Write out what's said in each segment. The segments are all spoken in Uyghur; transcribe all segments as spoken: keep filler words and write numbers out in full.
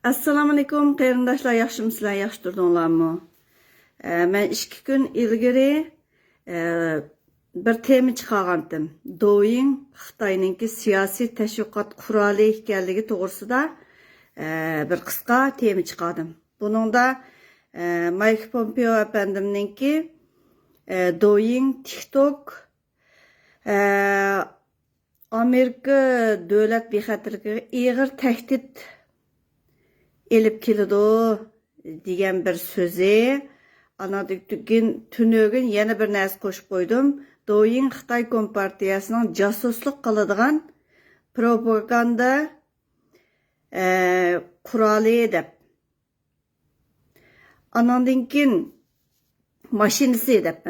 ئەسسالامۇئەلەيكۇم قېرىنداشلار، ياخشىمۇسىلەر، ياخشى تۇردۇڭلارمۇ؟ ئە، مەن ئىككى كۈن ئىلگىرى، ئە، بىر تېما چىقارغانتىم. دويىڭ خىتاينىڭكى سىياسىي تەشۋىقات قورالى ئىكەنلىكى توغرىسىدا، ئە، بىر قىسقا تېما چىقاردىم. بۇنىڭدا، ئە، مايك پومپېئو ئەپەندىمنىڭكى، ئە، دويىڭ، تىكتوك، ئە، ئامېرىكا دۆلەت بىخەتەرلىكىگە ئېغىر تەھدىت ئېلىپ كېلىدۇ دېگەن بىر سۆزى. ئاناندىن كېيىن تۈنۈگۈن يەنە بىر نەرسە قوشۇپ قويدۇم. دويىڭ خىتاي كومپارتىيەسىنىڭ جاسۇسلۇق قىلىدىغان پروپاگاندا، ئە، قورالى دەپ. ئاناندىن كېيىن ماشىنىسى دەپ،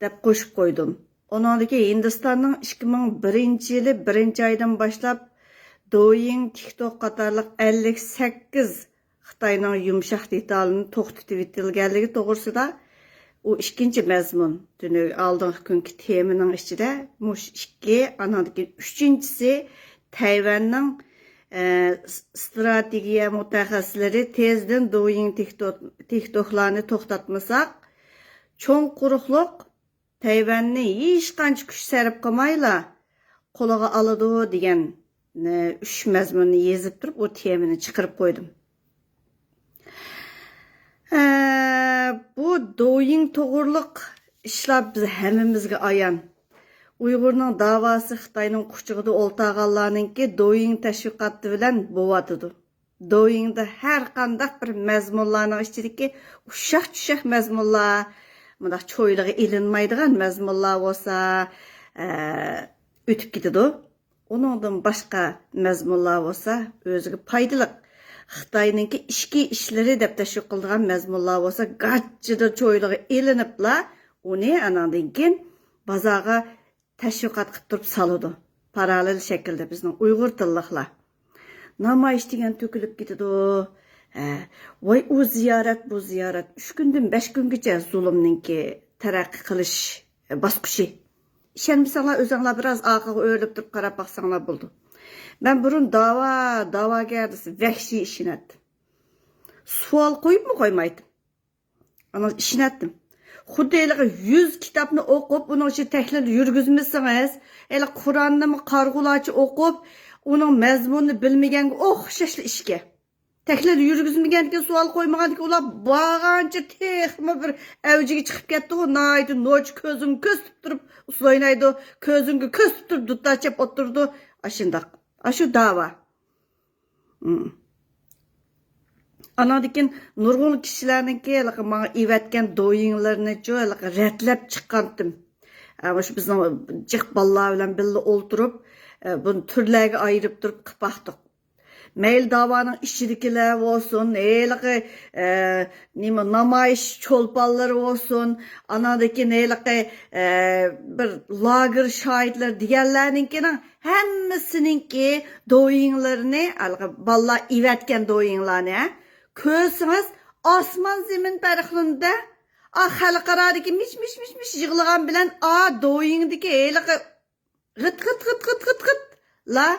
دەپ قوشۇپ قويدۇم. ئۇنىڭدىكى ھىندىستاننىڭ ئىككى مىڭ بىرىنچى يىلى بىرىنچى ئايدىن باشلاپ دويىڭ، تىكتوك قاتارلىق ئەللىك سەككىز خىتاينىڭ يۇمشاق دېتالىنى توختىتىۋېتىلگەنلىكى توغرىسىدا ئۇ ئىككىنچى مەزمۇن. تۈنۈ ئالدىنقى كۈنكى تېمىنىڭ ئىچىدە مۇشۇ ئىككى، ئاناندىن كېيىن ئۈچىنچىسى تەيۋەننىڭ، ئە، س-، ستراتېگىيە مۇتەخەسسىسلىرى تېزدىن دويىڭ، تىكتوك، تىكتوكلارنى توختاتمىساق، چوڭ قۇرۇقلۇق تەيۋەننى ھېچقانچە كۈچ سەرپ قىلمايلا قولىغا ئالىدۇ دېگەن، ئە، ئۈچ مەزمۇننى يېزىپ تۇرۇپ، ئۇ تېمىنى چىقىرىپ قويدۇم. ئە، بۇ دويىڭ توغرۇلۇق ئىشلار بىز ھەممىمىزگە ئايان. ئۇيغۇرنىڭ داۋاسى خىتاينىڭ قۇچىقىدا ئولتۇرغانلارنىڭكى دويىڭ تەشۋىقاتى بىلەن بولۇۋاتىدۇ. دويىڭدا ھەر قانداق بىر مەزمۇنلارنىڭ ئىچىدىكى ئۇششاق-چۈششەك مەزمۇنلار، مۇنداق چويلىغا ئېلىنمايدىغان مەزمۇنلار بولسا، ئە، ئۆتۈپ كېتىدۇ. ئۇنىڭدىن باشقا مەزمۇنلار بولسا ئۆزىگە پايدىلىق. خىتاينىڭكى ئىچكى ئىشلىرى دەپ تەشۋىق قىلىدىغان مەزمۇنلار بولسا گاچچىدىن چويلىغا ئېلىنىپلا، ئۇنى ئاناندىن كېيىن بازارغا تەشۋىقات قىلىپ تۇرۇپ سالىدۇ. پاراللېل شەكىلدە بىزنىڭ ئۇيغۇر تىللىقلار. نامايىش دېگەن تۆكۈلۈپ كېتىدۇ. ھە، ۋاي ئۇ زىيارەت، بۇ زىيارەت. ئۈچ كۈندىن بەش كۈنگىچە زۇلۇمنىڭكى تەرەققىي قىلىش باسقۇچى. ئىشەنمىسەڭلار ئۆزۈڭلار بىراز ئارقىغا ئۆرۈلۈپ تۇرۇپ قاراپ باقساڭلار بولىدۇ. مەن بۇرۇن داۋا، داۋاگەر دېسە ۋەھشىي ئىشىنەتتىم. سوئال قويۇپمۇ قويمايتتىم. ئانا ئىشىنەتتىم. خۇددى ھېلىقى يۈز كىتابنى ئوقۇپ، ئۇنىڭ ئىچىدە تەھلىل يۈرگۈزمىسىڭىز، ھېلىقى قۇرئاننىمۇ قارىغۇلارچە ئوقۇپ، ئۇنىڭ مەزمۇنىنى بىلمىگەنگە ئوخشاشلا ئىشكەن. تەھلىل يۈرگۈزمىگەندىكىن، سوئال قويمىغاندىكىن ئۇلار بارغانچە تېخىمۇ بىر ئەۋجىگە چىقىپ كەتتىغۇ، ناھايىتى نوچى كۆزۈڭگە كۆز تۇتۇپ تۇرۇپ ئۇسسۇل ئوينايدۇ، كۆزۈڭگە كۆز تۇتۇپ تۇرۇپ دۇتار چېلىپ ئولتۇرىدۇ. ئاشۇنداق. ئاشۇ داۋا. مم. ئاناندىن كېيىن نۇرغۇن كىشىلەرنىڭكى ھېلىقى ماڭا ئېۋەتكەن دويىڭلىرىنىچۇ ھېلىقى رەتلەپ چىققانتىم. ئە، مۇشۇ بىزنىڭ جىق بالىلار بىلەن بىللە ئولتۇرۇپ، ئە، بۇنى تۈرلەرگە ئايرىپ تۇرۇپ قىلىپ باقتۇق. مەيلى داۋانىڭ ئىچىدىكىلەر بولسۇن، ھېلىقى، ئە، نېمە، نامايىش چولپانلىرى بولسۇن، ئاناندىن كېيىن ھېلىقى، ئە، بىر لاگېر شاھىتلىرى دېگەنلەرنىڭكىنىڭ ھەممىسىنىڭكى دويىڭلىرىنى، ھېلىقى بالىلار ئېۋەتكەن دويىڭلارنى، ھە، كۆرسىڭىز ئاسمان زېمىن پەرقلىنىدۇ. ئا، خەلقئارادىكى مىش، مىش، مىش، مىش يىغلىغان بىلەن، ئا، دويىڭدىكى ھېلىقى غىت، غىت، غىت، غىت، غىت، غىتلا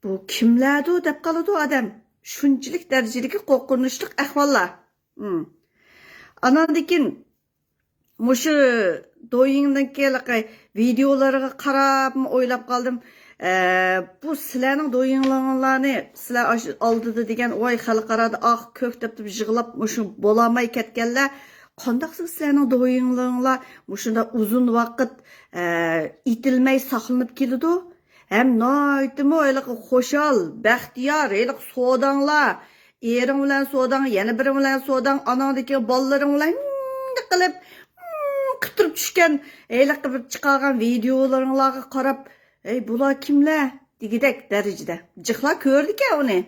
بۇ كىملەردۇ دەپ قالىدۇ ئادەم. شۇنچىلىك دەرىجىدىكى قورقۇنچلۇق ئەھۋاللار. مم. ئاناندىن كېيىن مۇشۇ دويىڭنىڭكى ھېلىقى ۋىدېئولىرىغا قاراپمۇ ئويلاپ قالدىم. ئە، بۇ سىلەرنىڭ دويىڭلىرىڭلارنى، سىلەر ئاشۇ ئالدىدا دېگەن، ۋاي، خەلقئارادا ئاق كۆك دەپ تۇرۇپ يىغلاپ، مۇشۇ بولالماي كەتكەنلەر. قانداقسىز سىلەرنىڭ دويىڭلىرىڭلار مۇشۇنداق ئۇزۇن ۋاقىت، ئە، ئېتىلمەي ساقلىنىپ كېلىدۇ؟ ھەم ناھايىتىمۇ ھېلىقى خۇشال، بەختىيار، ھېلىقى سوداڭلار، ئېرىڭ بىلەن سوداڭ، يەنە بىرىڭ بىلەن سوداڭ، ئاناڭدىكى بالىلىرىڭ بىلەن ھىم قىلىپ، ھىم قىتۇرۇپ چۈشكەن ھېلىقى بىر چىقارغان ۋىدېئولىرىڭلارغا قاراپ، ھەي، بۇلار كىملەر؟ دېگۈدەك دەرىجىدە جىقلار كۆرىدىكەن ئۇنى.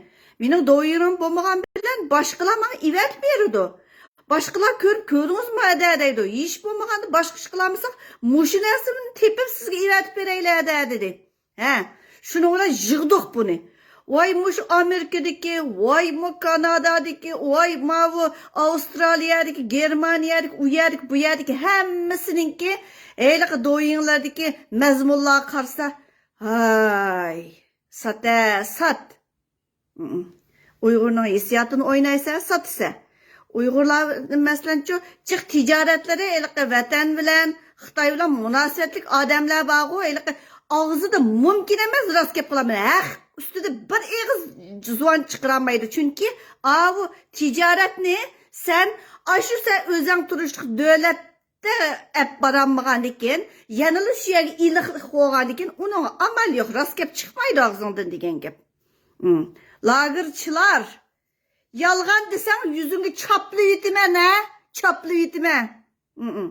مېنىڭ دويىرىم بولمىغان بىلەن باشقىلار ماڭا ئېۋەتىپ بېرىدۇ. باشقىلار كۆرۈپ، كۆردىڭىزمۇ ئەدە دەيدۇ. ھېچ بولمىغاندا باشقا ئىش قىلالمىساق، مۇشۇ نەرسىنى تېپىپ سىزگە ئېۋەتىپ بېرەيلى ئەدە دېدى. ھە، شۇنىڭ بىلەن يىغدۇق بۇنى. ۋاي مۇشۇ ئامېرىكىدىكى، ۋاي مۇ كانادادىكى، ۋاي ماۋۇ ئاۋسترالىيەدىكى، گېرمانىيەدىكى، ئۇ يەردىكى، بۇ يەردىكى ھەممىسىنىڭكى ھېلىقى دويىڭلاردىكى مەزمۇنلارغا قارىسا، ھاي، سات ھە، سات. مم. ئۇيغۇرنىڭ ھېسسىياتىنى ئوينايسەن، ساتىسەن. ئۇيغۇرلار، مەسىلەنچۇ، جىق تىجارەتلىرى ھېلىقى ۋەتەن بىلەن، خىتاي بىلەن مۇناسىۋەتلىك ئادەملەر بارغۇ، ھېلىقى ئاغزىدا مۇمكىن ئەمەس، راست گەپ قىلامەن، ھەق ئۈستىدە بىر ئېغىز زۇۋان چىقىرالمايدۇ. چۈنكى ئاۋۇ تىجارەتنى سەن ئاشۇ سەن ئۆزەڭ تۇرۇشلۇق دۆلەتتە ئەپ بارالمىغاندىكىن، يەنىلا شۇ يەرگە ئېلىقلىق بولغاندىكىن، ئۇنىڭغا ئامال يوق، راست گەپ چىقمايدۇ ئاغزىڭدىن دېگەن گەپ. ھىم. لاگېرچىلار، يالغان دېسەڭ، يۈزۈڭگە چاپلىۋېتىمەن، ھە؟ چاپلىۋېتىمەن. ھىم.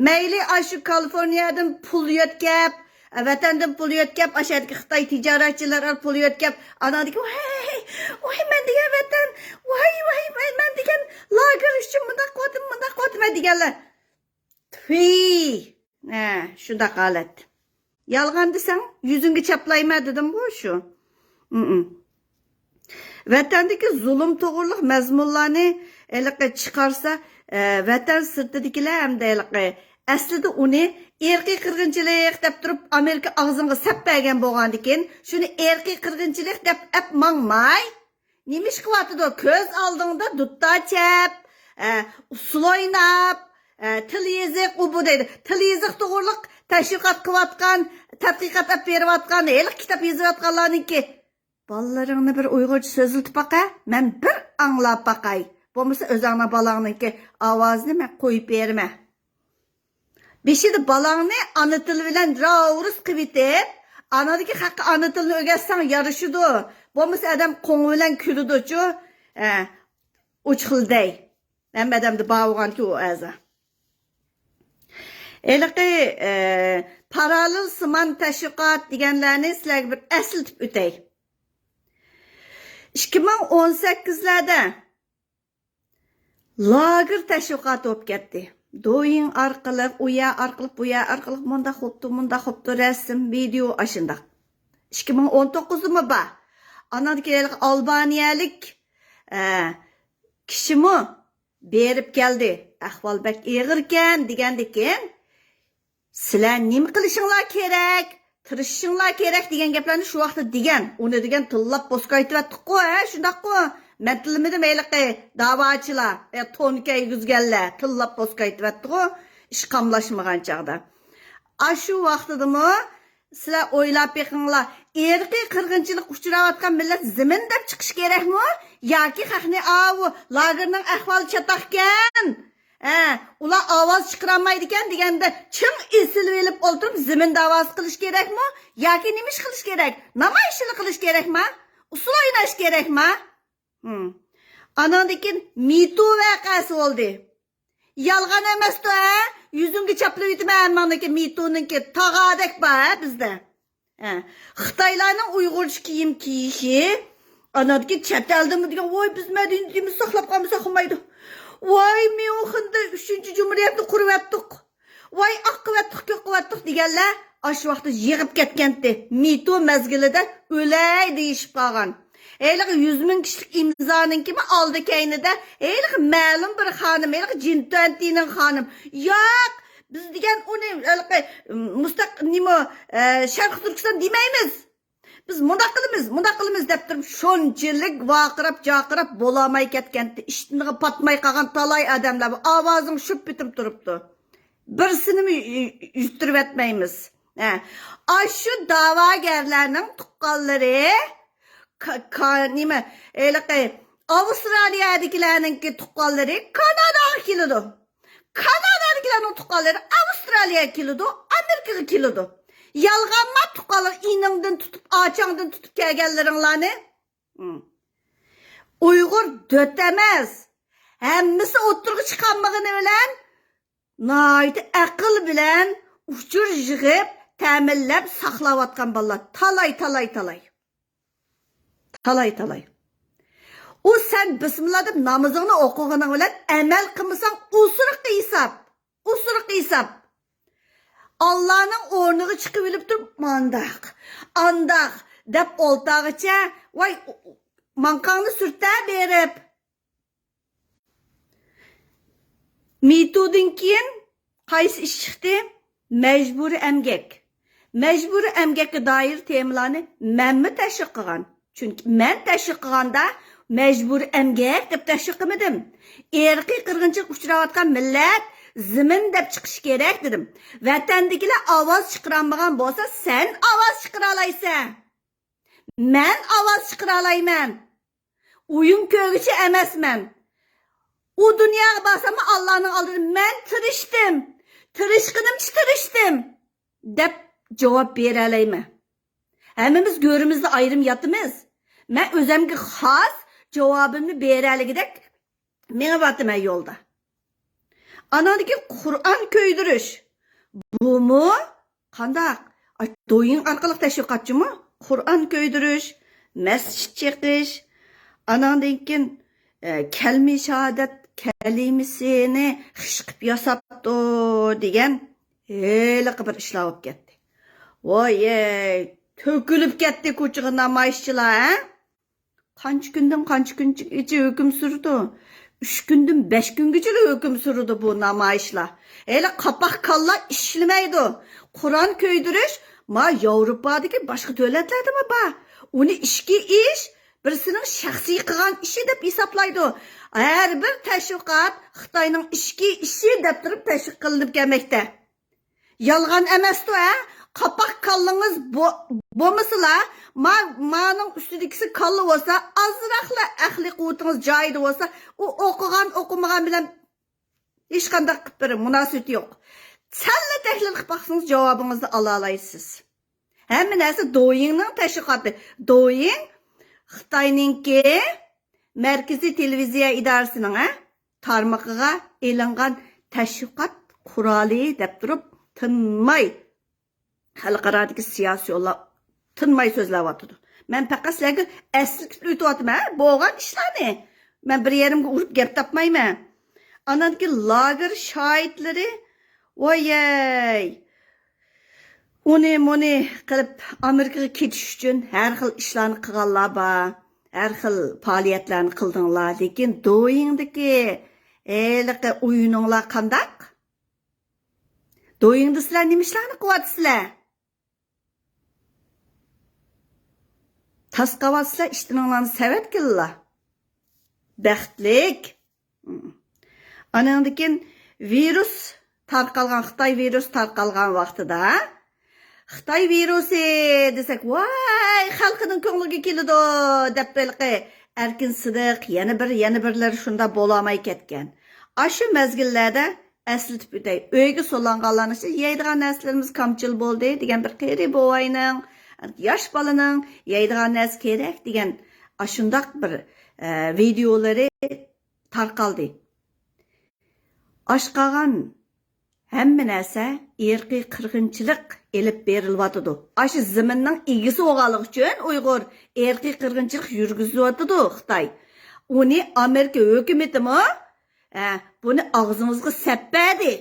مەيلى ئاشۇ كالىفورنىيەدىن پۇل يۆتكەپ، ۋەتەندىن پۇل يۆتكەپ، ئاشۇ يەردىكى خىتاي تىجارەتچىلەر پۇل يۆتكەپ، ئاناندىكى، ۋاي، ۋاي، مەن دېگەن ۋەتەن، ۋاي، ۋاي، ۋاي، مەن دېگەن لاگېر ئۈچۈن مۇنداق قىلىۋاتىمەن، مۇنداق قىلىۋاتىمەن دېگەنلەر. تۈي! ھە، شۇنداق ھالەت. يالغان دېسەڭ، يۈزۈڭگە چاپلايمەن دېدىمغۇ شۇ. ئىم-ئىم. ۋەتەندىكى زۇلۇم توغرۇلۇق مەزمۇنلارنى ھېلىقى چىقارسا، ئە، ۋەتەن سىرتىدىكىلەر ھەمدە ھېلىقى ئەسلىدە ئۇنى ئىرقىي قىرغىنچىلىق دەپ تۇرۇپ، ئامېرىكا ئاغزىڭغا سەپ بەرگەن بولغاندىكىن، شۇنى ئىرقىي قىرغىنچىلىق دەپ ئەپ ماڭماي، نېمە ئىش قىلىۋاتىدۇ؟ كۆز ئالدىڭدا دۇتار چەپ، ئە، ئۇسسۇل ئويناپ، ئە، تىل يېزىق، ئۇ بۇ دەيدۇ. تىل يېزىق توغرۇلۇق تەشۋىقات قىلىۋاتقان، تەتقىقات ئېلىپ بېرىۋاتقان، ھېلىقى كىتاب يېزىۋاتقانلارنىڭكى، بالىلىرىڭنى بىر ئۇيغۇرچە سۆزلىتىپ باقە، مەن بىر ئاڭلاپ باقاي. بولمىسا ئۆزۈڭنىڭ بالاڭنىڭكى ئاۋازىنى مەن قويۇپ بېرىمەن. بېشىدا بالاڭنى ئانا تىلى بىلەن راۋۇرۇس قىلىۋېتىپ، ئانىدىكى خەققە ئانا تىلىنى ئۆگەتسەڭ يارىشىدۇ. بولمىسا ئادەم قوڭى بىلەن كۈلىدۇچۇ. ھە، ئوچۇقلا دەي. ھەممە ئادەمدە بار بولغانكى ئۇ ئەزا. ھېلىقى، ئە، پاراللېل سىمان تەشۋىقات دېگەنلەرنى سىلەرگە بىر ئەسلىتىپ ئۆتەي. ئىككى مىڭ ئون سەككىزلەردە لاگېر تەشۋىقاتى بولۇپ كەتتى. دويىڭ ئارقىلىق، ئۇ يەر ئارقىلىق، بۇ يەر ئارقىلىق مۇنداق بوپتۇ، مۇنداق بوپتۇ، رەسىم، ۋىدېئو ئاشۇنداق. ئىككى مىڭ ئون توققۇزدىمۇ بار. ئاناندىن كېيىن ھېلىقى ئالبانىيەلىك، ئە، كىشىمۇ بېرىپ كەلدى. ئەھۋال بەك ئېغىركەن دېگەندىكىن، سىلەر نېمە قىلىشىڭلار كېرەك، تىرىشىشىڭلار كېرەك دېگەن گەپلەرنى شۇ ۋاقىتتا دېگەن. ئۇنى دېگەن تىللاپ بوسكايتىۋەتتۇققۇ، ھە، شۇنداققۇ؟ مەن تىللىمىدىم ھېلىقى داۋاچىلار، ھە، تون كىيگۈزگەنلەر تىللاپ بوسكايتىۋەتتىغۇ، ئىش قاملاشمىغان چاغدا. ئاشۇ ۋاقتىدىمۇ سىلەر ئويلاپ بېقىڭلار، ئىرقىي قىرغىنچىلىققا ئۇچراۋاتقان مىللەت زېمىن دەپ چىقىش كېرەكمۇ؟ ياكى خەقنى ئاۋۇ لاگېرنىڭ ئەھۋالى چاتاقكەن، ھە، ئۇلار ئاۋاز چىقىرالمايدىكەن دېگەندە چىڭ ئېسىلىۋېلىپ ئولتۇرۇپ زېمىن داۋاسى قىلىش كېرەكمۇ؟ ياكى نېمە ئىش قىلىش كېرەك؟ نامايىشچىلىق قىلىش كېرەكما؟ ئۇسسۇل ئويناش كېرەكما؟ ھىم. ئاناندىن كېيىن مىتۇ ۋەقەسى بولدى. يالغان ئەمەستۇ، ھە؟ يۈزۈڭگە چاپلىۋېتىمەن ھەممىڭنىڭكى، مىتۇنىڭكى تاغاردەك بار، ھە، بىزدە. ھە. خىتايلارنىڭ ئۇيغۇرچە كىيىم كىيىشى، ئاناندىكى چەت ئەلدىمۇ دېگەن، ۋاي، بىز مەدەنىيىتىمىزنى ساقلاپ قالمىساق بولمايدۇ. ۋاي، ميۇنخېندا ئۈچىنچى جۇمھۇرىيەتنى قۇرۇۋەتتۇق. ۋاي، ئاق قىلىۋەتتۇق، كۆك قىلىۋەتتۇق دېگەنلەر ئاشۇ ۋاقىتتا يىغىپ كەتكەنتى. مىتۇ مەزگىلىدە ئۆلەي دېيىشىپ قالغان. ھېلىقى يۈز مىڭ كىشىلىك ئىمزانىڭكىمۇ ئالدى كەينىدە ھېلىقى مەلۇم بىر خانىم، ھېلىقى جىن تۈەنتىنىڭ خانىم. ياق، بىز دېگەن ئۇنى ھېلىقى مۇستەق-، نېمە، ئە، شەرقىي تۈركىستان دېمەيمىز. بىز مۇنداق قىلىمىز، مۇنداق قىلىمىز دەپ تۇرۇپ، شۇنچىلىك ۋارقىراپ، جارقىراپ بولالماي كەتكەنتى. ئىشتىنىغا پاتماي قالغان تالاي ئادەملەر بار. ئاۋازىڭ شۇپ پېتىم تۇرۇپتۇ. بىرسىنىمۇ يۇ-، يۇتتۇرۇۋەتمەيمىز. ھە. ئاشۇ داۋاگەرلەرنىڭ تۇغقانلىرى، كا-، كا-، نېمە، ھېلىقى ئاۋسترالىيەدىكىلەرنىڭكى تۇغقانلىرى كاناداغا كېلىدۇ. كانادادىكىلەرنىڭ تۇغقانلىرى ئاۋسترالىيەگە كېلىدۇ، ئامېرىكىغا كېلىدۇ. يالغانما تۇغقانلار، ئىنىڭدىن تۇتۇپ، ئاچاڭدىن تۇتۇپ كەلگەنلىرىڭلارنى؟ ھىم. ئۇيغۇر دۆت ئەمەس. ھەممىسى ئوتتۇرىغا چىقالمىغىنى بىلەن ناھايىتى ئەقىل بىلەن ئۇچۇر يىغىپ، تەمىنلەپ ساقلاۋاتقان بالىلار تالاي، تالاي، تالاي. تالاي، تالاي. ئۇ سەن بىسمىللا دەپ نامىزىڭنى ئوقۇغىنىڭ بىلەن ئەمەل قىلمىساڭ ئوسۇرۇق ھېساب. ئوسۇرۇق ھېساب. ئاللانىڭ ئورنىغا چىقىۋېلىپ تۇرۇپ، مانداق، ئانداق دەپ ئولتارغىچە، ۋاي، ماڭقاڭنى سۈرتە بېرىپ. مىتۇدىن كېيىن قايسى ئىش چىقتى؟ مەجبۇرىي ئەمگەك. مەجبۇرىي ئەمگەككە دائىر تېمىلارنى مەنمۇ تەشۋىق قىلغان. چۈنكى مەن تەشۋىق قىلغاندا، مەجبۇرىي ئەمگەك دەپ تەشۋىق قىلمىدىم. ئىرقىي قىرغىنچىلىققا ئۇچراۋاتقان مىللەت زېمىن دەپ چىقىشى كېرەك دېدىم. ۋەتەندىكىلەر ئاۋاز چىقىرالمىغان بولسا، سەن ئاۋاز چىقىرالايسەن. مەن ئاۋاز چىقىرالايمەن. ئويۇن كۆرگۈچى ئەمەسمەن. ئۇ دۇنياغا بارساممۇ ئاللانىڭ ئالدىدا مەن تىرىشتىم، تىرىشقىنىمچە تىرىشتىم دەپ جاۋاب بېرەلەيمەن. ھەممىمىز گۆرىمىزدە ئايرىم ياتىمىز. مەن ئۆزەمگە خاس جاۋابىمنى بېرەلىگۈدەك مېڭىۋاتىمەن يولدا. ئاناندىن كېيىن قۇرئان كۆيدۈرۈش. بۇمۇ قانداق؟ ئاي، دويىڭ ئارقىلىق تەشۋىقاتچىمۇ؟ قۇرئان كۆيدۈرۈش، مەسچىت چېقىش، ئاناندىن كېيىن، ئە، كەلمە شاھادەت كەلىمىسىنى خىش قىلىپ ياساپتۇ دېگەن ھېلىقى بىر ئىشلار بولۇپ كەتتى. ۋايەي، تۆكۈلۈپ كەتتى كوچىغا نامايىشچىلار، ھە؟ قانچە كۈندىن قانچە كۈنگىچە ھۆكۈم سۈرىدۇ؟ ئۈچ كۈندىن بەش كۈنگىچىلا ھۆكۈم سۈرىدۇ بۇ نامايىشلار. ھېلى قاپاق كاللا ئىشلىمەيدۇ. قۇرئان كۆيدۈرۈش، ما ياۋروپادىكى باشقا دۆلەتلەردىمۇ بار. ئۇنى ئىچكى ئىش، بىرسىنىڭ شەخسىي قىلغان ئىشى دەپ ھېسابلايدۇ. ھەر بىر تەشۋىقات خىتاينىڭ ئىچكى ئىشى دەپ تۇرۇپ تەشۋىق قىلىنىپ كەلمەكتە. يالغان ئەمەستۇ، ھە؟ قاپاق كاللىڭىز بو-، بولمىسىلا، ما-، مانىڭ ئۈستىدىكىسى كاللا بولسا، ئازراقلا ئەقلىي قۇۋۋىتىڭىز جايىدا بولسا، ئۇ ئوقۇغان، ئوقۇمىغان بىلەن ھېچقانداق قىلىپ بېرىڭ، مۇناسىۋىتى يوق. سەللا تەھلىل قىلىپ باقسىڭىز، جاۋابىڭىزنى ئالالايسىز. ھەممە نەرسە دويىڭنىڭ تەشۋىقاتى. دويىڭ خىتاينىڭكى مەركىزىي تېلېۋىزىيە ئىدارىسىنىڭ، ھە، تارمىقىغا ئېلىنغان تەشۋىقات قورالى دەپ تۇرۇپ، تىنماي خەلقئارادىكى سىياسىيونلار تىنماي سۆزلەۋاتىدۇ. مەن پەقەت سىلەرگە ئەسلىتىپ ئۆتۈۋاتىمەن، ھە، بولغان ئىشلارنى. مەن بىر يېرىمگە ئۇرۇپ گەپ تاپمايمەن. ئانان كېيىن لاگېر شاھىتلىرى، ۋايەي، ئۇنى مۇنى قىلىپ ئامېرىكىغا كېتىش ئۈچۈن ھەر خىل ئىشلارنى قىلغانلار بار. ھەر خىل پائالىيەتلەرنى قىلدىڭلار. لېكىن دويىڭدىكى ھېلىقى ئويۇنۇڭلار قانداق؟ دويىڭدا سىلەر نېمە ئىشلارنى قىلىۋاتىسىلەر؟ تاس قاۋاتسىلەر، ئىشتىنىڭلارنى سەۋەتكىنلا. بەختلىك. ئانىڭدىن كېيىن ۋىرۇس تارقالغان، خىتاي ۋىرۇسى تارقالغان ۋاقتىدا، خىتاي ۋىرۇسى دېسەك، ۋاي، خەلقنىڭ كۆڭلىگە كېلىدۇ دەپ ھېلىقى ئەركىن سىدىق، يەنە بىر، يەنە بىرلەر شۇنداق بولالماي كەتكەن. ئاشۇ مەزگىللەردە ئەسلىتىپ ئۆتەي، ئۆيگە سولانغانلارنىڭ ئىچىدە يەيدىغان نەرسىلىرىمىز كامچىل بولدى دېگەن بىر قېرى بوۋاينىڭ، ياش بالىنىڭ يەيدىغان نەرسە كېرەك دېگەن ئاشۇنداق بىر، ئە، ۋىدېئولىرى تارقالدى. ئاشقالغان ھەممە نەرسە ئىرقىي قىرغىنچىلىق ئېلىپ بېرىلىۋاتىدۇ. ئاشۇ زېمىننىڭ ئىگىسى بولغانلىقى ئۈچۈن ئۇيغۇر ئىرقىي قىرغىنچىلىق يۈرگۈزۈۋاتىدۇ خىتاي. ئۇنى ئامېرىكا ھۆكۈمىتىمۇ، ھە، بۇنى ئاغزىڭىزغا سەپ بەردى.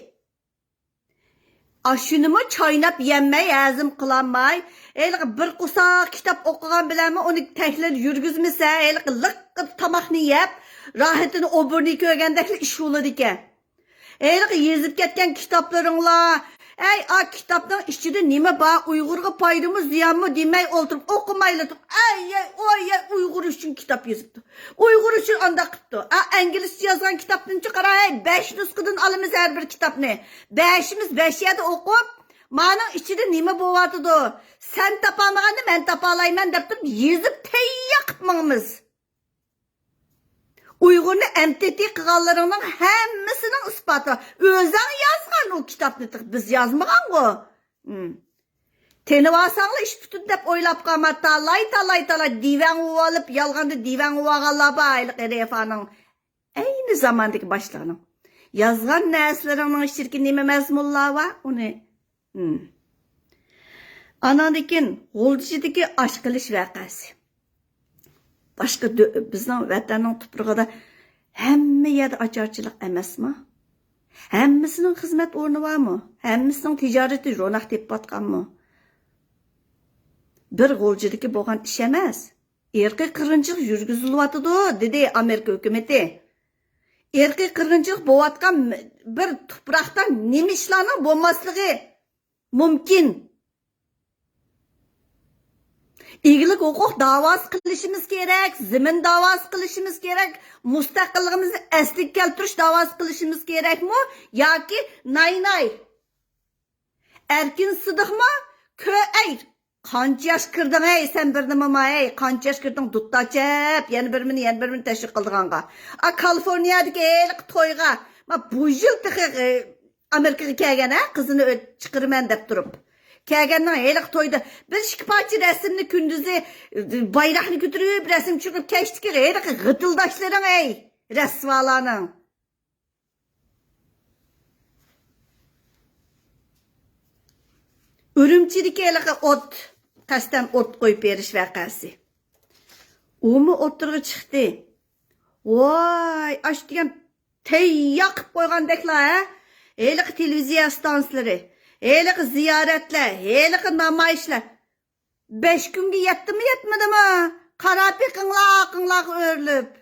ئاشۇنىمۇ چايناپ يەمەي، ھەزىم قىلالماي، ھېلىقى بىر قورساق كىتاب ئوقۇغان بىلەنمۇ ئۇنى تەھلىل يۈرگۈزمىسە، ھېلىقى لىققىدە تاماقنى يەپ، راھىتىنى، ئوبۇرنى كۆرگەندەكلا ئىش بولىدىكەن. ھېلىقى يېزىپ كەتكەن كىتابلىرىڭلار، ئەي، ئا كىتابنىڭ ئىچىدە نېمە بار، ئۇيغۇرغا پايدىمۇ، زىيانمۇ دېمەي ئولتۇرۇپ، ئوقۇمايلا تۇرۇپ، ئەي، ئەي، ئوي، ئەي، ئۇيغۇر ئۈچۈن كىتاب يېزىپتۇ. ئۇيغۇر ئۈچۈن ئانداق قىپتۇ. ئا، ئىنگلىزچە يازغان كىتابنىچۇ قارا، ھەي، بەش نۇسخىدىن ئالىمىز ھەر بىر كىتابنى. بەشىمىز بەش يەردە ئوقۇپ، مانىڭ ئىچىدە نېمە بولۇۋاتىدۇ؟ سەن تاپالمىغاننى مەن تاپالايمەن دەپ تۇرۇپ يېزىپ تەييار قىلىپ ماڭىمىز. ئۇيغۇرنى ئەمتىتى قىلغانلىرىڭنىڭ ھەممىسىنىڭ ئىسپاتى. ئۆزۈڭ يازغان ئۇ كىتابنى، تېخى بىز يازمىغانغۇ. ھىم. تېنىۋالساڭلا ئىش پۈتۈن دەپ ئويلاپ قالما، تالاي، تالاي، تالاي دىۋەڭ ئۇۋالىپ، يالغاندا دىۋەڭ ئۇۋالغانلار بار، ھېلىقى رېفانىڭ ئەينى زاماندىكى باشلىقىنىڭ. يازغان نەرسىلىرىڭنىڭ ئىچىدىكى نېمە مەزمۇنلار بار، ئۇنى. ھىم. ئاناندىن كېيىن غۇلجىدىكى ئاچ قېلىش ۋەقەسى. باشقا دۆ-، بىزنىڭ ۋەتەننىڭ تۇپرىقىدا ھەممە يەردە ئاچارچىلىق ئەمەسمۇ؟ ھەممىسىنىڭ خىزمەت ئورنى بارمۇ؟ ھەممىسىنىڭ تىجارىتى روناق تېپىۋاتقانمۇ؟ بىر غۇلجىدىكى بولغان ئىش ئەمەس. ئىرقىي قىرغىنچىلىق يۈرگۈزۈلۈۋاتىدۇ، دېدى ئامېرىكا ھۆكۈمىتى. ئىرقىي قىرغىنچىلىق بولۇۋاتقان بىر تۇپراقتا نېمە ئىشلارنىڭ بولماسلىقى مۇمكىن؟ ئىگىلىك ھوقۇق داۋاسى قىلىشىمىز كېرەك، زېمىن داۋاسى قىلىشىمىز كېرەك، مۇستەقىللىقىمىزنى ئەسلىگە كەلتۈرۈش داۋاسى قىلىشىمىز كېرەكمۇ ياكى ناي ناي، ئەركىن سىدىقمۇ كۆ ئەي، قانچە ياش كىردىڭ ئەي سەن بىر نېمىما ئەي، قانچە ياش كىردىڭ دۇتتا چەپ، يەنە بىر مىنى، يەنە بىر مىنى تەشۋىق قىلىدىغانغا. ئا، كالىفورنىيەدىكى ھېلىقى تويغا، ما، بۇ يىل تېخى، ئامېرىكىغا كەلگەن، ھە، قىزىنى ئۆ-، چىقىرىمەن دەپ تۇرۇپ. كەلگەننىڭ ھېلىقى تويدا بىر ئىككى پارچە رەسىمنى كۈندۈزى، بايراقنى كۆتۈرۈپ رەسىم چىقىرىپ كەچتىكى ھېلىقى غىتىلداشلىرىڭ، ئەي، رەسۋالارنىڭ. ئۈرۈمچىدىكى ھېلىقى ئوت، قەستەن ئوت قويۇپ بېرىش ۋەقەسى. ئۇمۇ ئوتتۇرىغا چىقتى. ۋاي، ئاشۇ دېگەن تەييار قىلىپ قويغاندەكلا، ھە؟ ھېلىقى تېلېۋىزىيە ئىستانسىلىرى، ھېلىقى زىيارەتلەر، ھېلىقى نامايىشلار. بەش كۈنگە يەتتىمۇ، يەتمىدىمۇ؟ قارا پېقىڭلار ئارقىڭلارغا ئۆرۈلۈپ.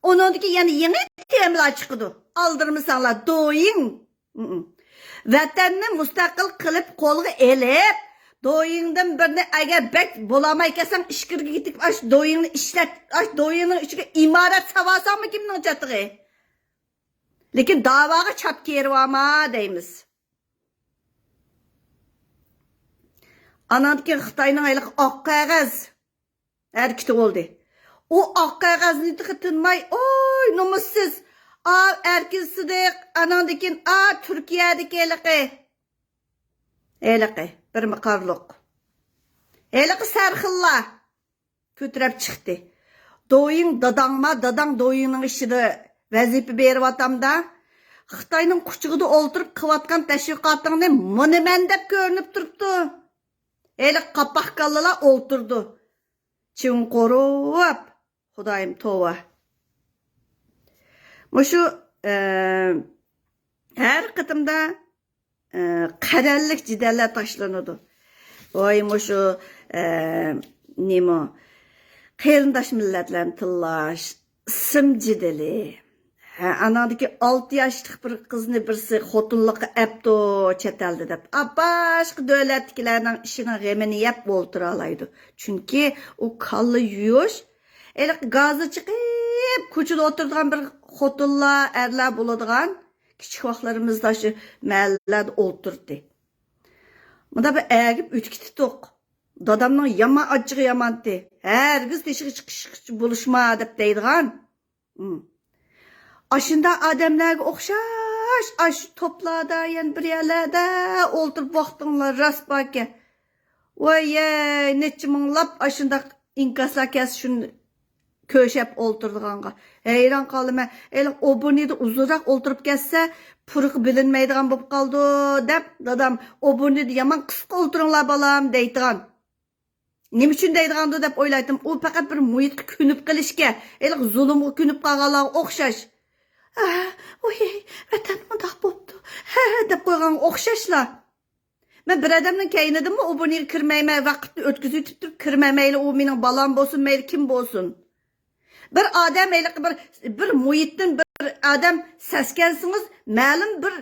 ئۇنىڭدىكى يەنە يېڭى تېمىلار چىقىدۇ. ئالدىرىمىساڭلار، دويىڭ. ۋەتەننى مۇستەقىل قىلىپ قولغا ئېلىپ، دويىڭدىن بىرنى ئەگەر بەك بولالماي كەلسەڭ، ئىچكىرىگە كېتىپ، ئاش دويىڭنى ئىشلەت، ئاش دويىڭنىڭ ئىچىگە ئىمارەت ساۋالساڭمۇ كىمنىڭ چاتىقى؟ لېكىن داۋاغا چاپ كىرىۋالما دەيمىز. ئاناندىن كېيىن خىتاينىڭ ھېلىقى ئاق قەغەز ھەرىكىتى بولدى. ئۇ ئاق قەغەزنى تېخى تىنماي، ئوي، نومۇسسىز! ئا، ئەركىن سىدىق، ئاناندىن كېيىن، ئا، تۈركىيەدىكى ھېلىقى، ھېلىقى بىر مىقارلىق، ھېلىقى سەرخىللار كۆتۈرۈپ چىقتى. دويىڭ داداڭما، داداڭ دويىڭنىڭ ئىشىدا ۋەزىپە بېرىۋاتامدا، خىتاينىڭ قۇچىقىدا ئولتۇرۇپ قىلىۋاتقان تەشۋىقاتىڭنى مۇنىمەن دەپ كۆرۈنۈپ تۇرۇپتۇ. ھېلىقى قاپاق كاللىلار ئولتۇرىدۇ. چىۋىن قورۇپ، خۇدايىم، توۋا. مۇشۇ، ئە، ھەر قېتىمدا، ئە، قەرەللىك جېدەللەر تاشلىنىدۇ. ۋاي، مۇشۇ، ئە، نېمە، قېرىنداش مىللەتلەرنى تىللاش، ئىسىم جېدىلى. ھە، ئاناڭدىكى ئالتە ياشلىق بىر قىزنى بىرسى خوتۇنلۇققا ئەپتۇ چەت ئەلدە دەپ. ئا، باشقا دۆلەتتىكىلەرنىڭ ئىشىنىڭ غېمىنى يەپ ئولتۇرالايدۇ. چۈنكى ئۇ كاللا يۇيۇش، ھېلىقى گازى چىقىپ، كوچىدا ئولتۇرىدىغان بىر خوتۇنلار، ئەرلەر بولىدىغان، كىچىك ۋاقىتلىرىمىزدا شۇ مەھەللىلەردە ئولتۇردى. مۇنداق بىر ئەگىپ ئۆتۈپ كېتىتتۇق. دادامنىڭ يامان ئاچچىقى يامانتى. ھەرگىز تېشىغا چىقىش بولۇشما دەپ دەيدىغان. ئاشۇنداق ئادەملەرگە ئوخشاش، ئاشۇ توپلاردا، يەنە بىر يەرلەردە ئولتۇرۇپ ۋاقتىڭلار راست باركەن. ۋايەي، نەچچە مىڭلاپ ئاشۇنداق ئىنكاسلار كەلسە، شۇنى كۆشەپ ئولتۇرىدىغانغا ھەيران قالىمەن. ھېلىقى ئوبونىدا ئۇزۇنراق ئولتۇرۇپ كەتسە، پۇرىقى بىلىنمەيدىغان بولۇپ قالىدۇ، دەپ دادام، ئوبونىدا يامان قىسقا ئولتۇرۇڭلار، بالام، دەيدىغان. نېمە ئۈچۈن دەيدىغاندۇ دەپ ئويلايتتىم. ئۇ پەقەت بىر مۇھىتقا كۆنۈپ قېلىشكە، ھېلىقى زۇلۇمغا كۆنۈپ قالغانلارغا ئوخشاش. ھە، ۋۇي، ۋەتەن مۇنداق بوپتۇ، ھە، دەپ قويغانغا ئوخشاشلا. مەن بىر ئادەمنىڭ كەينىدىنمۇ ئوبونىغا كىرمەيمەن، ۋاقىتنى ئۆتكۈزۈۋېتىپ تۇرۇپ كىرمەيمەن، مەيلى ئۇ مېنىڭ بالام بولسۇن، مەيلى كىم بولسۇن. بىر ئادەم ھېلىقى بىر، بىر مۇھىتتىن بىر ئادەم سەسكەنسىڭىز، مەلۇم بىر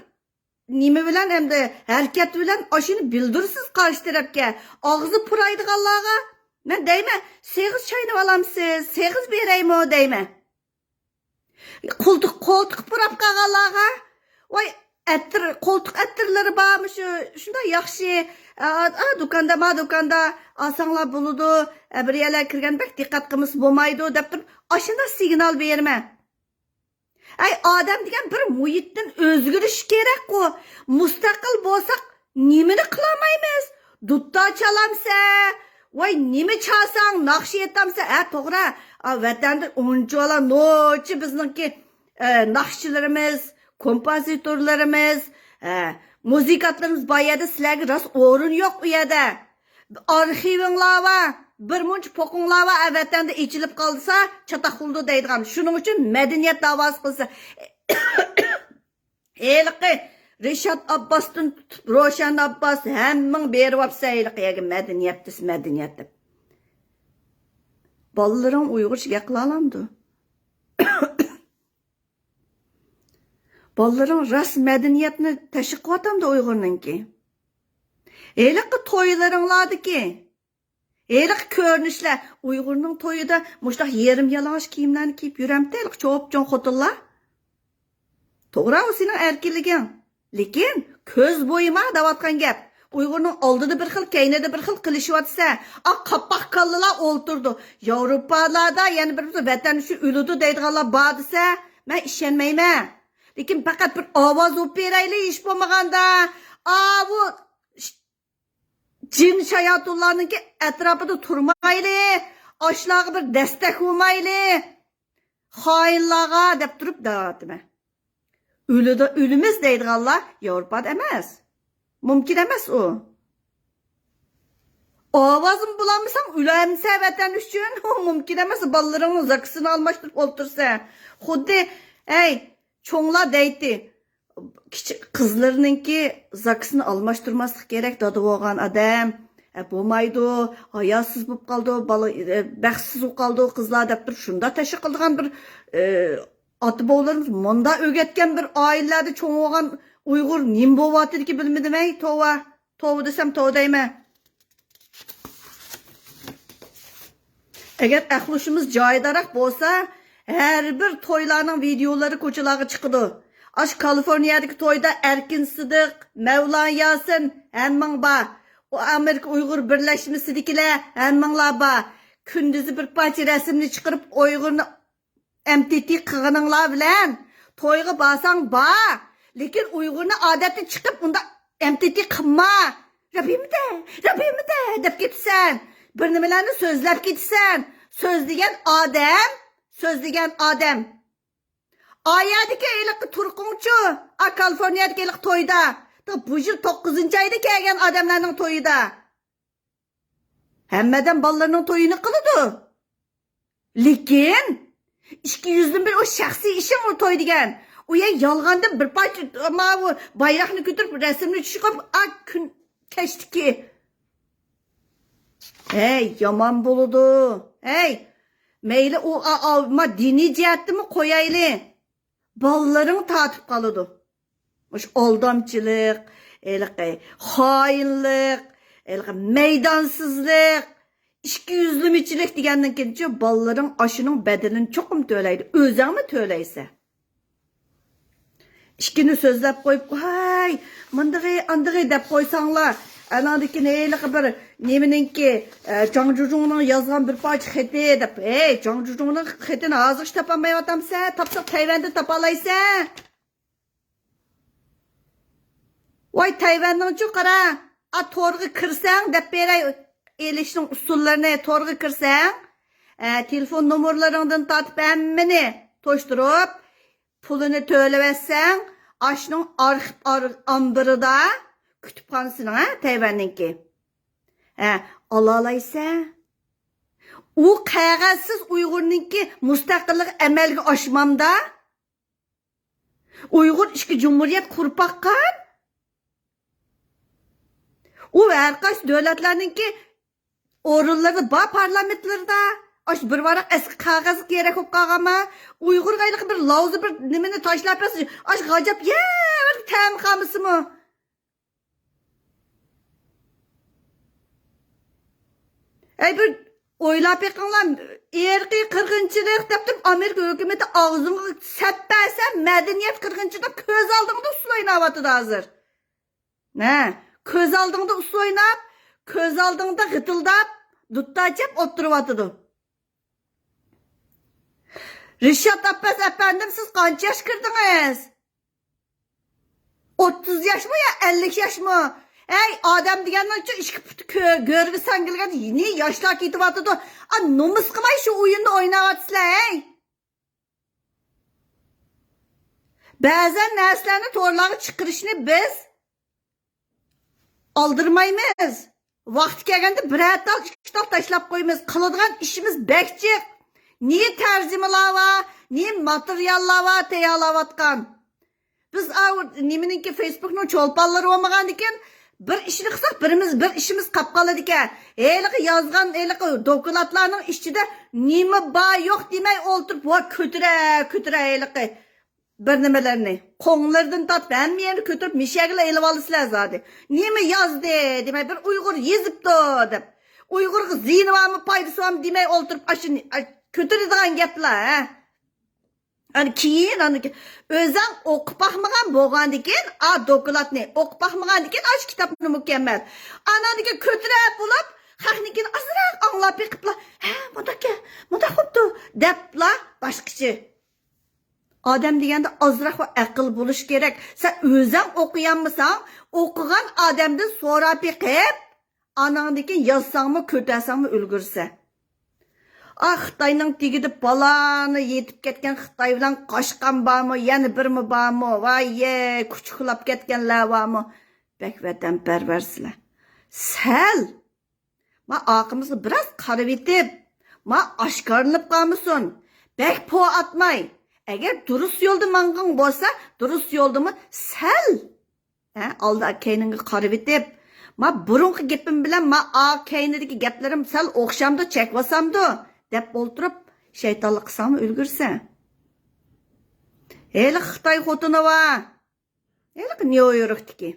نېمە بىلەن، ئەمدى ھەرىكەت بىلەن ئاشۇنى بىلدۈرىسىز قارشى تەرەپكە. ئاغزى پۇرايدىغانلارغا مەن دەيمەن، سېغىز چاينىۋالامسىز، سېغىز بېرەيمۇ دەيمەن. قولتۇق، قولتۇق پۇراپ قالغانلارغا، ۋاي، ئەتىر، قولتۇق ئەتىرلىرى بارمۇ شۇ، شۇنداق ياخشى، ئا، ئا، دۇكاندا، ما دۇكاندا ئالساڭلار بولىدۇ، ئە، بىر يەرلەرگە كىرگەن بەك دىققەت قىلمىسا بولمايدۇ دەپ تۇرۇپ، ئاشۇنداق سىگنال بېرىمەن. ئەي، ئادەم دېگەن بىر مۇھىتتىن ئۆزگىرىشى كېرەكقۇ. مۇستەقىل بولساق، نېمىنى قىلالمايمىز؟ دۇتار چالامسە؟ ۋاي، نېمە چالساڭ، ناخشا ئېيتامسە؟ ھە، توغرا. ئا، ۋەتەندە ئۇنچىۋالا نوچى بىزنىڭكى، ئە، ناخشىچىلىرىمىز، كومپوزىتورلىرىمىز، ئە، مۇزىكانتلىرىمىز بار يەردە سىلەرگە راست ئورۇن يوق ئۇ يەردە. ئارخىۋىڭلار بار، بىر مۇنچە پوقۇڭلار بار، ئە، ۋەتەندە ئېچىلىپ قالسا، چاتاق بولىدۇ دەيدىغان. شۇنىڭ ئۈچۈن مەدەنىيەت داۋاسى قىلسا، ھېلىقى رىشات ئابباستىن تۇتۇپ، روشەن ئابباس، ھەممىڭ بېرىۋاپسەن ھېلىقى يەرگە، مەدەنىيەت دېسە مەدەنىيەت دەپ. بالىلىرىڭ ئۇيغۇرچە گەپ قىلالامدۇ؟ بالىلىرىڭ راست مەدەنىيەتنى تەشۋىق قىلىۋاتامدۇ ئۇيغۇرنىڭكى؟ ھېلىقى تويلىرىڭلاردىكى، ھېلىقى كۆرۈنۈشلەر ئۇيغۇرنىڭ تويىدا مۇشۇنداق يېرىم يالىڭاچ كىيىملەرنى كىيىپ يۈرەمتى ھېلىقى چوپچوڭ خوتۇنلار؟ توغرا، ئۇ سېنىڭ ئەركىنلىكىڭ. لېكىن كۆز بويىما دەۋاتقان گەپ. ئۇيغۇرنىڭ ئالدىدا بىر خىل، كەينىدە بىر خىل قىلىشىۋاتىسەن. ئا، قاپاق كاللىلار ئولتۇرىدۇ. ياۋروپالاردا يەنە بىر، بىر ۋەتەن ئۈچۈن ئۆلىدۇ دەيدىغانلار بار دېسە، مەن ئىشەنمەيمەن. لېكىن پەقەت بىر ئاۋاز بولۇپ بېرەيلى، ھېچ بولمىغاندا. ئاۋۇ جىن شاياتۇنلارنىڭكى ئەتراپىدا تۇرمايلى، ئاشۇلارغا بىر دەستەك بولمايلى، خائىنلارغا دەپ تۇرۇپ دەۋاتىمەن. ئۆلىدۇ، ئۆلىمىز دەيدىغانلار ياۋروپادا ئەمەس. مۇمكىن ئەمەس ئۇ. ئاۋازمۇ بولالمىساڭ ئۆلەمسەن ۋەتەن ئۈچۈن. ئۇ مۇمكىن ئەمەس، بالىلىرىڭنىڭ زاكىسىنى ئالماشتۇرۇپ ئولتۇرسەن. خۇددى، ئەي، چوڭلار دەيتتى، كىچىك قىزلىرىنىڭكى زاكىسىنى ئالماشتۇرماسلىق كېرەك، دادا بولغان ئادەم. ئە، بولمايدۇ، ھاياسىز بولۇپ قالىدۇ، بالا، ئە، بەختسىز بولۇپ قالىدۇ قىزلار دەپ تۇرۇپ، شۇنداق تەشۋىق قىلىدىغان بىر، ئە، ئاتا بوۋىلىرىمىز مۇنداق ئۆگەتكەن بىر ئائىلىلەردە چوڭ بولغان ئۇيغۇر نېمە بولۇۋاتىدىكى بىلمىدىم، ھەي، توۋا. توۋا دېسەم توۋا دەيمەن. ئەگەر ئەقلىشىمىز جايىداراق بولسا، ھەر بىر تويلارنىڭ ۋىدىيولىرى كوچىلارغا چىقىدۇ. ئاشۇ كالىفورنىيەدىكى تويدا ئەركىن سىدىق، مەۋلان ياسىن، ھەممىڭ بار. ئۇ ئامېرىكا ئۇيغۇر بىرلەشمىسىدىكىلەر، ھەممىڭلار بار. كۈندۈزى بىر پارچە رەسىمنى چىقىرىپ، ئۇيغۇرنى ئەم تى تى قىلغىنىڭلار بىلەن تويغا بارساڭ بار، لېكىن ئۇيغۇرنى ئادەتتە چىقىپ ئۇنداق ئەم تى تى قىلما. رەبىمىدە، رەبىمىدە دەپ كېتىسەن. بىر نېمىلەرنى سۆزلەپ كېتىسەن. سۆزلىگەن ئادەم، سۆزلىگەن ئادەم. ئا يەردىكى ھېلىقى تۇرقۇڭچۇ، ئا كالىفورنىيەدىكى ھېلىقى تويدا. بۇ يىل توققۇزىنچى ئايدا كەلگەن ئادەملەرنىڭ تويىدا. ھەممە ئادەم بالىلىرىنىڭ تويىنى قىلىدۇ. لېكىن ئىككى يۈزدىن بىر ئۇ شەخسىي ئىشىڭ ئۇ توي دېگەن. ئۇ يەر يالغاندىن بىر پارچە ماۋۇ بايراقنى كۆتۈرۈپ رەسىمنى چۈشۈرۈپ، ئا كۈن كەچتىكى. ھەي، يامان بولىدۇ. ھەي، مەيلى ئۇ ئا، ئا، ما دىنىي جەھەتتىنمۇ قويايلى. بالىلىرىڭ تارتىپ قالىدۇ. مۇشۇ ئالدامچىلىق، ھېلىقى خائىنلىق، ھېلىقى مەيدانسىزلىق، ئىككى يۈزلىمىچىلىك دېگەندىن كېيىنچۇ بالىلىرىڭ ئاشۇنىڭ بەدىلىنى چوقۇم تۆلەيدۇ. ئۆزۈڭمۇ تۆلەيسەن. ئىككىنى سۆزلەپ قويۇپ، ۋاي، مۇندىغى، ئاندىغى دەپ قويساڭلار، ئاناندىكىن ھېلىقى بىر نېمىنىڭكى، ئە، جاڭ جۇجۇڭنىڭ يازغان بىر پارچە خېتى دەپ، ھەي، جاڭ جۇجۇڭنىڭ خېتىنى ھازىرغىچە تاپالمايۋاتامسەن؟ تاپساق تەيۋەندە تاپالايسەن. ۋاي، تەيۋەننىڭچۇ قارا، ئا، تورغا كىرسەڭ دەپ بېرەي، ئېلىشنىڭ ئۇسۇللىرىنى، تورغا كىرسەڭ، ئە، تېلېفون نومۇرلىرىڭدىن تارتىپ ھەممىنى توشتۇرۇپ، پۇلىنى تۆلىۋەتسەڭ، ئاشۇنىڭ ئارخىپ ئار-، ئامبىرىدا، كۇتۇپخانىسىنىڭ، ھە، تەيۋەننىڭكى. ھە، ئالالايسەن. ئۇ قەغەزسىز ئۇيغۇرنىڭكى مۇستەقىللىقى ئەمەلگە ئاشمامدا، ئۇيغۇر ئىككى جۇمھۇرىيەت قۇرۇپ باققان. ئۇ ھەر قايسى دۆلەتلەرنىڭكى ئورۇنلىرىدا بار پارلامېنتلىرىدا. ئاشۇ بىر ۋاراق ئەسكى قەغەز كېرەك بولۇپ قالغانما؟ ئۇيغۇرغا ھېلىقى بىر لاۋزا بىر نېمىنى تاشلاپ بەرسە، ئاشۇ غاجاپ يەر تەم قالمىسىمۇ؟ ئەي، بىر ئويلاپ بېقىڭلار، ئىرقىي قىرغىنچىلىق دەپ تۇرۇپ، ئامېرىكا ھۆكۈمىتى ئاغزىڭغا سەپ بەرسە، مەدەنىيەت قىرغىنچىلىق كۆز ئالدىڭدا ئۇسسۇل ئويناۋاتىدۇ ھازىر. ھە، كۆز ئالدىڭدا ئۇسسۇل ئويناپ، كۆز ئالدىڭدا غىتىلداپ، دۇتار چېلىپ ئولتۇرۇۋاتىدۇ. رىشات ئابباس ئەپەندىم، سىز قانچە ياشقا كىردىڭىز؟ ئوتتۇز ياشمۇ يا ئەللىك ياشمۇ؟ ھەي، ئادەم دېگەننىڭچۇ ئىككى پۇتى كۆ-، گۆرگە سەڭگىلىگەن نى ياشلار كېتىۋاتىدۇ. ئا، نومۇس قىلماي شۇ ئويۇننى ئويناۋاتىسىلەر، ھەي! بەزەن نەرسىلەرنى تورلارغا چىقىرىشنى بىز ئالدىرىمايمىز. ۋاقتى كەلگەندە بىرەر تال، ئىككى تال تاشلاپ قويىمىز. قىلىدىغان ئىشىمىز بەك جىق. نى تەرجىمىلەر بار، نى ماتېرىياللار بار تەييارلاۋاتقان. بىز ئاۋۇ نېمىنىڭكى، فېيسبۇكنىڭ چولپانلىرى بولمىغاندىكىن، بىر ئىشنى قىلساق، بىرىمىز، بىر ئىشىمىز قاپ قالىدىكەن. ھېلىقى يازغان، ھېلىقى دوكلاتلارنىڭ ئىچىدە نېمە بار يوق دېمەي ئولتۇرۇپ، ۋا كۆتۈرە، كۆتۈرە ھېلىقى بىر نېمىلەرنى. قوڭلىرىدىن تارتىپ ھەممە يەرنى كۆتۈرۈپ، مىشەگىلا ئېلىۋالىسىلەر زادى. نېمە يازدى دېمەي، بىر ئۇيغۇر يېزىپتۇ دەپ. ئۇيغۇرغا زىيىنى بارمۇ، پايدىسى بارمۇ دېمەي ئولتۇرۇپ، ئاشۇ ئاشۇ كۆتۈرىدىغان گەپلەر، ھە؟ ئاندىن كېيىن، ئاندىن كېيىن ئۆزۈڭ ئوقۇپ باقمىغان بولغاندىكىن، ئا، دوكلاتنى ئوقۇپ باقمىغاندىكىن، ئاشۇ كىتابنى مۇكەممەل. ئاناندىن كېيىن كۆتۈرەپ بولۇپ، خەقنىڭكىنى ئازراق ئاڭلاپ بېقىپلا، ھە، مۇنداككەن، مۇنداق بوپتۇ، دەپلا باشقىچە. ئادەم دېگەندە ئازراق ئەقىل بولۇشى كېرەك. سەن ئۆزۈڭ ئوقۇيالمىساڭ، ئوقۇغان ئادەمدىن سوراپ بېقىپ، ئاناڭدىن كېيىن يازساڭمۇ، كۆتەرسەڭمۇ ئۈلگۈرىسەن. ئا، خىتاينىڭ تېگىدە پالانى يېتىپ كەتكەن خىتاي بىلەن قاچقان بارمۇ، يەنە بىرمۇ بارمۇ؟ ۋاييە، كۇچۇكلاپ كەتكەنلەر بارمۇ؟ بەك ۋەتەنپەرۋەرسىلەر. سەل ما ئارقىمىزغا بىراز قارىۋېتىپ، ما ئاشكارىلىنىپ قالمىسۇن. بەك پو ئاتماي. ئەگەر دۇرۇس يولدا ماڭغىن بولسا، دۇرۇس يولدىمۇ سەل، ھە، ئالدى كەينىڭگە قارىۋېتىپ، ما بۇرۇنقى گېپىم بىلەن ما ئا كەينىدىكى گەپلىرىم سەل ئوخشامدۇ، چەكۋاسامدۇ دەپ ئولتۇرۇپ، شەيتانلىق قىلساڭمۇ ئۈلگۈرىسەن. ھېلىقى خىتاي خوتۇنى بار. ھېلىقى نيۇ يوركتىكى.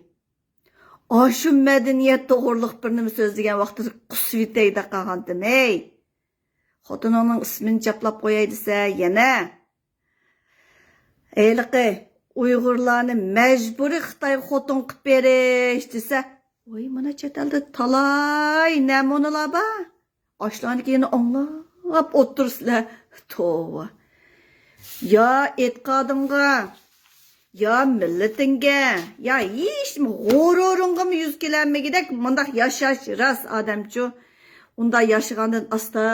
ئاشۇ مەدەنىيەت توغرىلىق بىر نېمە سۆزلىگەن ۋاقتىدا قۇسۇۋېتەي دەپ قالغانتىم، ھەي. خوتۇنۇڭنىڭ ئىسمىنى چاپلاپ قوياي دېسە، يەنە ھېلىقى ئۇيغۇرلارنى مەجبۇرىي خىتايغا خوتۇن قىلىپ بېرىش دېسە، ۋاي، مانا چەت ئەلدە تالاي نەمۇنىلار بار. ئاشۇلارنىڭكىنى ئاڭلاپ ئولتۇرىسىلەر. توۋا. يا ئېتىقادىڭغا، يا مىللىتىڭگە، يا ھېچنېمە غۇرۇرۇڭغىمۇ يۈز كېلەلمىگۈدەك مۇنداق ياشاش راست ئادەمچۇ. ئۇنداق ياشىغاندىن ئاستا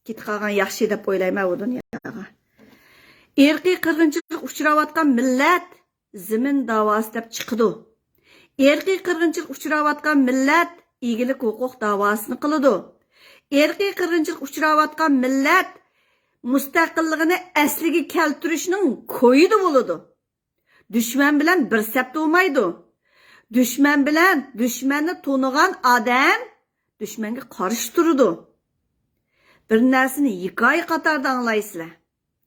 كېتىپ قالغان ياخشى دەپ ئويلايمەن بۇ دۇنياغا. ئىرقىي قىرغىنچىلىق ئۇچراۋاتقان مىللەت زېمىن داۋاسى دەپ چىقىدۇ. ئىرقىي قىرغىنچىلىق ئۇچراۋاتقان مىللەت ئىگىلىك ھوقۇق داۋاسىنى قىلىدۇ. ئىرقىي قىرغىنچىلىق ئۇچراۋاتقان مىللەت مۇستەقىللىقىنى ئەسلىگە كەلتۈرۈشنىڭ كويىدا بولىدۇ. دۈشمەن بىلەن بىر سەپتە بولمايدۇ. دۈشمەن بىلەن، دۈشمەننى تونۇغان ئادەم دۈشمەنگە قارشى تۇرىدۇ. بىر نەرسىنى ھېكايە قاتارىدا ئاڭلايسىلەر.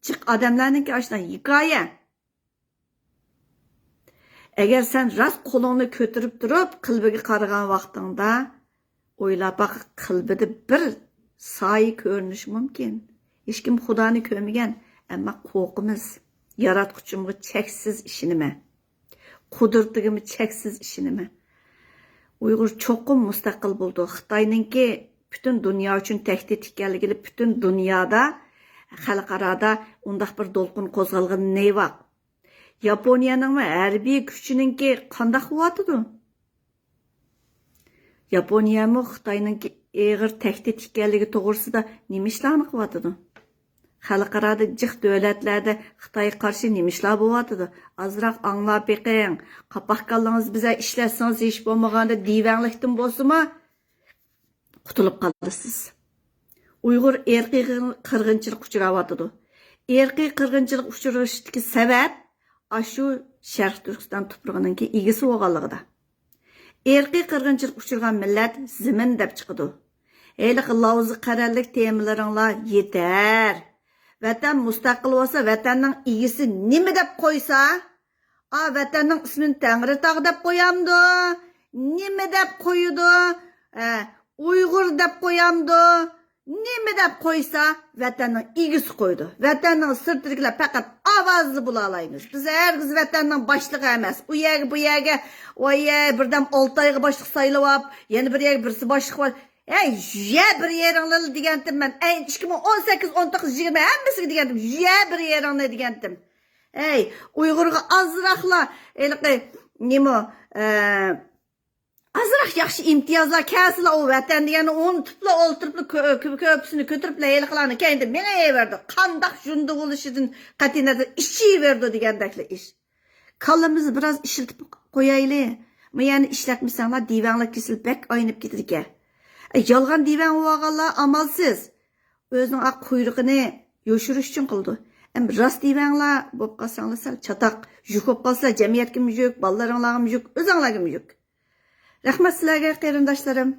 جىق ئادەملەرنىڭكى ئاشۇنداق ھېكايە. ئەگەر سەن راست قولۇڭنى كۆتۈرۈپ تۇرۇپ قەلبىگە قارىغان ۋاقتىڭدا، ئويلاپ باق، قەلبىدە بىر سايە كۆرۈنۈشى مۇمكىن. ھېچكىم خۇدانى كۆرمىگەن، ئەمما قورقىمىز. ياراتقۇچىمغا چەكسىز ئىشىنىمەن. قۇدرىتىگىمۇ چەكسىز ئىشىنىمەن. ئۇيغۇر چوقۇم مۇستەقىل بولىدۇ. خىتاينىڭكى پۈتۈن دۇنيا ئۈچۈن تەھدىت ئىكەنلىكىنى پۈتۈن دۇنيادا، خەلقئارادا ئۇنداق بىر دولقۇن قوزغالغىنى نەيۋاق. ياپونىيەنىڭمۇ ھەربىي كۈچىنىڭكى قانداق بولۇۋاتىدۇ؟ ياپونىيەمۇ خىتاينىڭكى ئېغىر تەھدىت ئىكەنلىكى توغرىسىدا نېمە ئىشلارنى قىلىۋاتىدۇ؟ خەلقئارادا جىق دۆلەتلەردە خىتايغا قارشى نېمە ئىشلار بولۇۋاتىدۇ؟ ئازراق ئاڭلاپ بېقىڭ. قاپاق كاللىڭىز بىزە ئىشلەتسىڭىز، ھېچ بولمىغاندا دىۋەڭلىكتىن بولسىمۇ قۇتۇلۇپ قالىسىز. ئۇيغۇر ئىرقىي قىرغىنچىلىققا ئۇچراۋاتىدۇ. ئىرقىي قىرغىنچىلىققا ئۇچرىشىدىكى سەۋەب ئاشۇ شەرقىي تۈركىستان تۇپرىقىنىڭكى ئىگىسى بولغانلىقىدا. ئىرقىي قىرغىنچىلىققا ئۇچرىغان مىللەت زېمىن دەپ چىقىدۇ. ھېلىقى لاۋزا قەرەللىك تېمىلىرىڭلار يېتەر. ۋەتەن مۇستەقىل بولسا، ۋەتەننىڭ ئىگىسى نېمە دەپ قويسا، ئا، ۋەتەننىڭ ئىسمىنى تەڭرىتاغ دەپ قويامدۇ؟ نېمە دەپ قويىدۇ؟ ئە، ئۇيغۇر دەپ قويامدۇ؟ نېمە دەپ قويسا، ۋەتەننىڭ ئىگىسى قويىدۇ. ۋەتەننىڭ سىرتىدىكىلەر پەقەت ئاۋازى بولالايمىز. بىز ھەرگىز ۋەتەننىڭ باشلىقى ئەمەس. ئۇ يەرگە، بۇ يەرگە، ۋايە، بىردەم ئالتايغا باشلىق سايلىۋاپ، يەنە بىر يەرگە بىرسى باشلىق بار. ھەي، يە بىر يېرىڭنى دېگەنتىم مەن. ئەي، ئىككى مىڭ ئون سەككىز، ئون توققۇز، يىگىرمە ھەممىسىگە دېگەنتىم. يە بىر يېرىڭنى دېگەنتىم. ھەي، ئۇيغۇرغا ئازراقلا ھېلىقى نېمە، ئە، ئازراق ياخشى ئىمتىيازلار كەلسىلا، ئۇ ۋەتەن دېگەننى ئۇنتۇپلا ئولتۇرۇپلا، كۆ-، كۆ-، كۆپىسىنى كۆتۈرۈپلا ھېلىقىلارنى كەينىدىن مېڭىۋېرىدۇ. قانداق ژۇندى بولۇشىدىن قەتئىينەزەر، ئىچىۋېرىدۇ دېگەندەكلا ئىش. كاللىمىزنى بىراز ئىشلىتىپ قويايلى. مۇ يەرنى ئىشلەتمىسەڭلار، دىۋەڭلار كېسىلىپ بەك ئاينىپ كېتىدىكەن. ئە، يالغان دىۋەڭ بولغانلار ئامالسىز ئۆزىنىڭ ئاق قۇيرۇقىنى يوشۇرۇش ئۈچۈن قىلىدۇ. ئەمما راست دىۋەڭلار بولۇپ قالساڭلار سەل چاتاق، يۈك بولۇپ قالسا جەمئىيەتكىمۇ يۈك، بالىلىرىڭلارغىمۇ يۈك، ئۆزۈڭلارغىمۇ يۈك. رەھمەت سىلەرگە، قېرىنداشلىرىم.